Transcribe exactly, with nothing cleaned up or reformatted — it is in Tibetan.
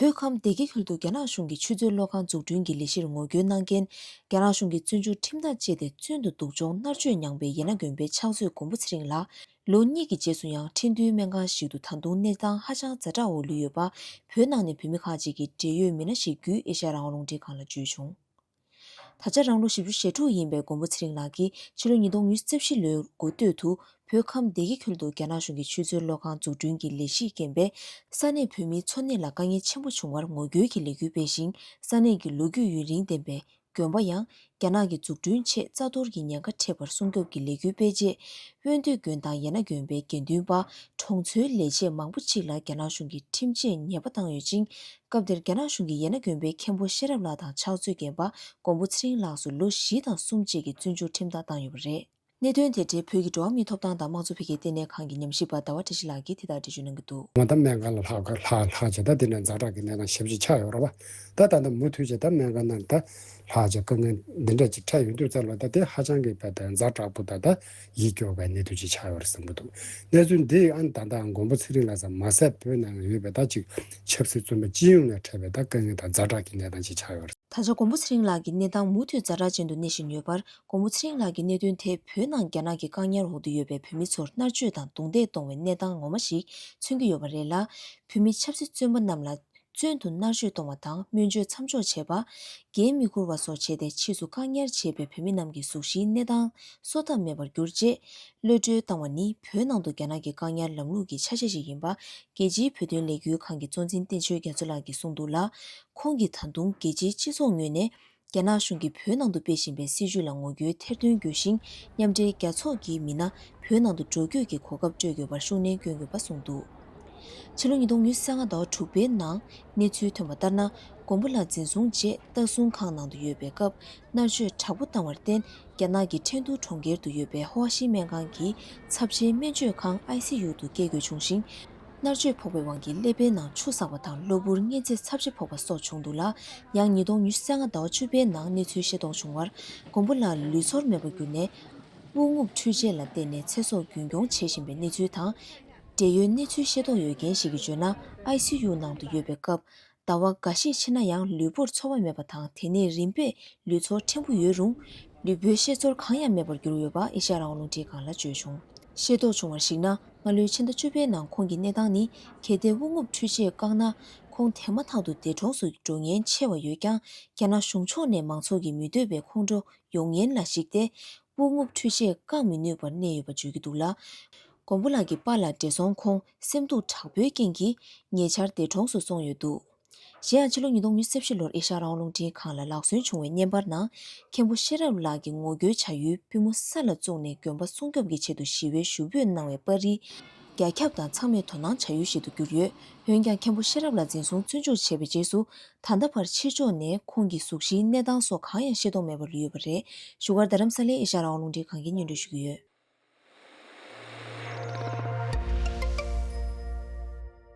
བོད་ཁམས་སྡེ་དགེ་ཁུལ་དུ་རྒྱ་ནག་གཞུང་གི་ཆུ་མཛོད་གློག་ཁང་འཛུགས་སྐྲུན་གྱི་ལས་གཞིར་ངོ་རྒོལ་གནང་མཁན་རྒྱ་ནག་གཞུང་གི་བཙོན་འཇུག་ཁྲིམས་ཐག་བཅད་དེ་བཙོན་དུ་སྡུག་སྦྱོང་མནར་གཅོད་མྱངས་པའི་ཡན་ན་དགོན་པའི་ཕྱག་མཛོད་མགོན་པོ་ཚེ་རིང་ལགས་ལོ་གཉིས་ཀྱི་རྗེས་སུ་ཡང་ཁྲིན་ཏུའུ་སྨན་ཁང་ཞིག་ཏུ་ད་དུང་གནས་སྟངས་ཧ་ཅང་ཛ་དྲག་འོག་ལུས་ཡོད་པ། བོད་ནང་ནས་བོད་མི་ཁག་ཅིག་གིས་འབྲེལ་ཡོད་མི་སྣ་ཞིག་བརྒྱུད་ཨེ་ཤ་ཡ་རང་དབང་རླུང་འཕྲིན་ཁང་ལ་བརྗོད་བྱུང་། ད་ཆ་རང་ལོ་བཞི་བཅུ་ཞེ་དྲུག་ཡིན་པའི་མགོན་པོ་ཚེ་རིང་ལགས་ཀྱིས་ཕྱི་ལོ་ཉིས་སྟོང་ཉི་ཤུ་རྩ་བཞི་ལོའི་འགོ་སྟོད་དུ་བོད་ཁམས་སྡེ་དགེ་ཁུལ་དུ་རྒྱ་ནག་གཞུང་གི་ཆུ་མཛོད་གློག་ཁང་འཛུགས་སྐྲུན་གྱི་ལས་གཞིའི་རྐྱེན་པས་ས་གནས་བོད་མིའི་འཚོ་གནས་ལ་དཀའ་ངལ་ཆེན་པོ་བྱུང་བར་ངོ་རྒོལ་གྱི་ལས་འགུལ་སྤེལ་ཞིང་། ས་གནས་ཀྱི་ལོ་རྒྱུས་ཡུན་རིང་ལྡན་པའི་དགོན་པ་ཡང་རྒྱ་ནག་གི་འཛུགས་སྐྲུན་ཆེད་རྩ་གཏོར་གྱི་ཉེན་ཁ་འཕྲད་པར་སྲུང་སྐྱོབ་ཀྱི་ལས་འགུལ་སྤེལ་རྗེས། དབོན་སྟོད་དགོན་དང་ཡན་ན་དགོན་པའི་དགེ་འདུན་པ་གྲོང་ཚོའི་ལས་བྱེད་མང་པོ་ཅིག་ལ་རྒྱ་ནག་གཞུང་གིས་ཁྲིམས་ཆད་ཉེས་པ་བཏང་ཡོད་ཅིང་། སྐབས་དེར་རྒྱ་ནག་གཞུང་གིས་ཡན་ན་དགོན་པའི་མཁན་པོ་ཤེས་རབ་ལགས་དང་ཕྱག་མཛོད་རྒན་པ་མགོན་པོ་ཚེ་རིང་ལགས་སུ་ལོ་བཞི་དང་གསུམ་བཅས་ཀྱི་བཙོན་འཇུག་ཁྲིམས་ཐག་བཏང་ཡོད་པ་རེད། གནད་དོན་དེ་འབྲེལ་བོད་ཀྱི་འགྲོ་བ་མིའི་ཐོབ་ཐང་དང་དམངས་གཙོ་འཕེལ་རྒྱས་ལྟེ་གནས་ཁང་གི་ཉམས་ཞིབ་པ་ཟླ་བ་བཀྲ་ཤིས་ལགས་ཀྱིས་དེ་ལྟར་འགྲེལ་བརྗོད་གནང་གི་འདུག་ང་ད་སྨན་ཁང་ལ་ལྷག་ལྷག་ལྷག་བྱས་ད་དེ་ནས་ཛ་དྲག་གི་གནས་སྟངས་ཞེ་པོ་ཅིག་ཆགས་ཡོད་རེད་བ། ད་ད་ལྟ་མུ་མཐུད་བྱས་ད་སྨན་ཁང་ནང་ད་ལྷག་བྱས་དཀའ་ངལ་འདི་འདྲ་ཅིག་འཕྲད་ཡོང་དུས་ཙམ་ལ་ད་དེ་ཧ་ཅང་གི་བ་ད་ཛ་དྲག་པོ་ད་ད་ཡིད་སྐྱོ་བའི་གནས་ཚུལ་ཅིག་ཆགས་ཡོད་རེད་བསམ་གི་འདུག་གནས་ཚུལ་འདི་ཨ་ནི་ད་ལྟ་མགོན་པོ་ཚེ་རིང་ལགས་སམ་མ་ཟད་བོད་ནང་ཡོད་པའི་ད་ཅིག་ཆབ་སྲིད་བཙོན་པ་སྤྱི་ཡོངས་ནས་འཕྲད་པའི་ད་དཀའ་ངལ་དང་ཛ་དྲག་གི་གནས་སྟངས་ཅིག་ཆགས་ཡོད་རེད། ད་ཆ་མགོན་པོ་ཚེ་རིང་ལགས་ཀྱི་གནས་སྟངས་མུ་མཐུད་ཛ་དྲག་ཅན་དུ་གནས་བཞིན་ཡོད་པར། མགོན་པོ་ཚེ་རིང་ལགས་ཀྱི་གནད་དོན་དེ་བོད་ནང་རྒྱ་ནག་གི་བཀག་ཉར་འོག་ཏུ་ཡོད་པའི་བོད་མི་ཚོར་མནར་གཅོད་དང་རྡུང་རྡེག་གཏོང་བའི་གནས་སྟངས་ངོ་མ་ཞིག་མཚོན་གྱི་ཡོད་པ་རེད་ལ། བོད་མི་ཆབ་སྲིད་བཙོན་པ་རྣམས་ལ་བཙོན་དུ་མནར་གཅོད་གཏོང་བ་དང་སྨན་བཅོས་མཚམས་འཇོག་བྱས་པ། འགན་མི་འཁུར་བ་སོགས་བྱས་ཏེ་ཕྱིས་སུ་བཀག་ཉར་བྱས་པའི་བོད་མི་རྣམས་ཀྱི་གཟུགས་གཞིའི་གནས་སྟངས་བཟོ་ཐབས་མེད་པར་གྱུར་རྗེས། གློད་གྲོལ་བཏང་བ་ནི་བོད་ནང་དུ་རྒྱ་ནག་གི་བཀག་ཉར་ལམ་ལུགས་ཀྱི་ཆ་ཤས་ཤིག་ཡིན་པ། རྒྱལ་སྤྱིའི་བོད་དོན་ལས་འགུལ་ཁང་གི་གཙོ་འཛིན་བསྟན་ཆོས་རྒྱ་མཚོ་ལགས་ཀྱིས་གསུངས་འདུག་ལ། ཁོང་གིས་ད་དུང་རྒྱལ་སྤྱིའི་སྤྱི་ཚོགས་ངོས་ནས་རྒྱ་ནག་གཞུང་གིས་བོད་ནང་དུ་སྤེལ་བཞིན་པའི་སྲིད་བྱུས་ལ་ངོ་རྒོལ་ཐེར་འདོན་བརྒྱུད་ཤིང་། མཉམ་འབྲེལ་རྒྱལ་ཚོགས་ཀྱི་མི་སྣ་བོད་ནང་དུ་འགྲོ་སྐྱོད་ཀྱི་གོ་སྐབས་སྤྲོད་དགོས་པར་ཤུགས་སྣོན་སྐྱོན་དགོས་པ་གསུངས་འདུག་ཕྱི་ལོ་ཉིས་སྟོང་ཉི་ཤུ་རྩ་ལྔ་ཟླ་བ་དྲུག་པའི་ནང་གནས་ཚུལ་ཐོན་པ་ལྟར་ན། མགོན་པོ་ལགས་འཛིན་བཟུང་རྗེས་ལྟ་སྲུང་ཁང་ནང་དུ་ཡོད་པའི་སྐབས་མནར་གཅོད་དྲག་པོ་བཏང་བར་བརྟེན། རྒྱ་ནག་གི་ཁྲེང་ཏུའུ་གྲོང་ཁྱེར་དུ་ཡོད་པའི་ཧོ་ཨ་ཤི་སྨན་ཁང་གི་ཚབས་ཆེའི་སྨན་བཅོས་ཁང་ཨའི་སི་ཡུ་དུ་སྐྱེལ་དགོས་བྱུང་ཞིང་། མནར་གཅོད་ཕོག་པའི་དབང་གིས་ཀླད་པའི་ནང་ཆུ་བསགས་པ་དང་གློ་བུར་མངལ་ཚེ་ཚབས་ཆེ་ཕོག་པ་སོགས་བྱུང་འདུག་ལ། ཡང་ཉིས་སྟོང་ཉི་ཤུ་རྩ་ལྔ་ཟླ་བ་བཅུ་པའི་ནང་གནས་ཚུལ་ཤེས་རྟོགས་བྱུང་བར། མགོན་པོ་ལགས་ལུས་ཚོར་མེད་པར་གྱུར་ནས། དབུགས་རྔུབ་འཕྲུལ་ཆས་ལ་བརྟེན་ནས་ཚེ་སྲོག་རྒྱུན་སྐྱོང་བྱེད་བཞིན་པའི་གནས་ཚུལ་དང་། འབྲེལ་ཡོད་གནས་ཚུལ་ཤེས་རྟོགས་ཡོད་མཁན་ཞིག་གིས་བརྗོད་ན། ཨའི་སི་ཡུ་ནང་དུ་ཡོད་པའི་སྐབས། ཟླ་བ་འགའ་ཤས་ཕྱིན་ན་ཡང་ལུས་པོར་ཚོར་བ་མེད་པ་དང་། དེ་ནས་རིམ་པས་ལུས་ཚོར་ཕྲན་བུ་ཡོད་རུང་། ལུས་པོའི་ཤེས་ཚོར་གང་ཡང་མེད་པར་གྱུར་ཡོད་པ་ཨེ་ཤ་ཡ་རང་དབང་རླུང་འཕྲིན་ཁང་ལ་བརྗོད་བྱུང་། ཤེས་རྟོགས་བྱུང་བར་གཞིགས་ན། སྔ་ལོའི་ཕྱི་ཟླ་བཅུ་པའི་ནང་ཁོང་གི་གནས་སྟངས་ནི། གལ་ཏེ་དབུགས་རྔུབ་འཕྲུལ་ཆས་བཀག་ན། ཁོང་དེ་མ་ཐག་ཏུ་འདས་གྲོངས་སུ་འགྲོ་ཉེན་ཆེ་བ་ཡོད་ཀྱང་། རྒྱ་ནག་གཞུང་ཕྱོགས་ནས་མང་ཚོགས་ཀྱིས་མི་འདོད་པའི་ཁོང་ཁྲོ་ཡོང་ཉེན་ལ་གཞིགས་ཏེ། དབུགས་རྔུབ་འཕྲུལ་ཆས་བཀག་མི་ནུས་པར་གནས་ཡོད་པ་བརྗོད་ཀྱི་འདུག་ལ། མགོན་པོ་ལགས་ཀྱི་པཱ་ལགས་བགྲེས་སོང་ཁོང་སེམས་སྡུག་དྲག་པོའི་རྐྱེན་གྱིས་ཉེ་ཆར་འདས་གྲོངས་སུ་སོང་ཡོད་འདུག་གཞན་ཡང་ཕྱི་ལོ་ཉིས་སྟོང་ཉི་ཤུ་རྩ་བཞི་ལོར་ཨེ་ཤ་ཡ་རང་དབང་རླུང་འཕྲིན་ཁང་ལ་ལག་སོན་བྱུང་བའི་བརྙན་པར་ནང་། མཁན་པོ་ཤེས་རབ་ལགས་ཀྱི་ངོ་རྒོལ་བྱ་ཡུལ་པུས་མོ་ས་ལ་བཙུགས་ནས་དགོན་པ་སྲུང་སྐྱོབ་ཀྱི་ཆེད་དུ་ཞི་བའི་ཞུ་འབོད་གནང་བའི་པར་རིས། རྒྱ་ཁྱབ་དང་ཚང་མས་དོ་སྣང་བྱ་ཡུལ་ཞིག་ཏུ་གྱུར་ཡོད། འོན་ཀྱང་མཁན་པོ་ཤེས་རབ་ལགས་འཛིན་བཟུང་བཙོན་འཇུག་བྱས་པའི་རྗེས་སུ། ད་ལྟ་བར་ཕྱི་ཕྱོགས་ནས་ཁོང་གི་གཟུགས་གཞིའི་གནས་སྟངས་སོགས་གང་ཡང་ཤེས་རྟོགས་མེད་པར་ལུས་ཡོད་པ་རེད། བཞུགས་སྒར་རྡ་རམ་ས་ལའི་ཨེ་ཤ་ཡ་རང་དབང་རླུང་འཕྲིན་ཁང་གིས་སྙན་སྒྲོན་ཞུ་གི་ཡོད།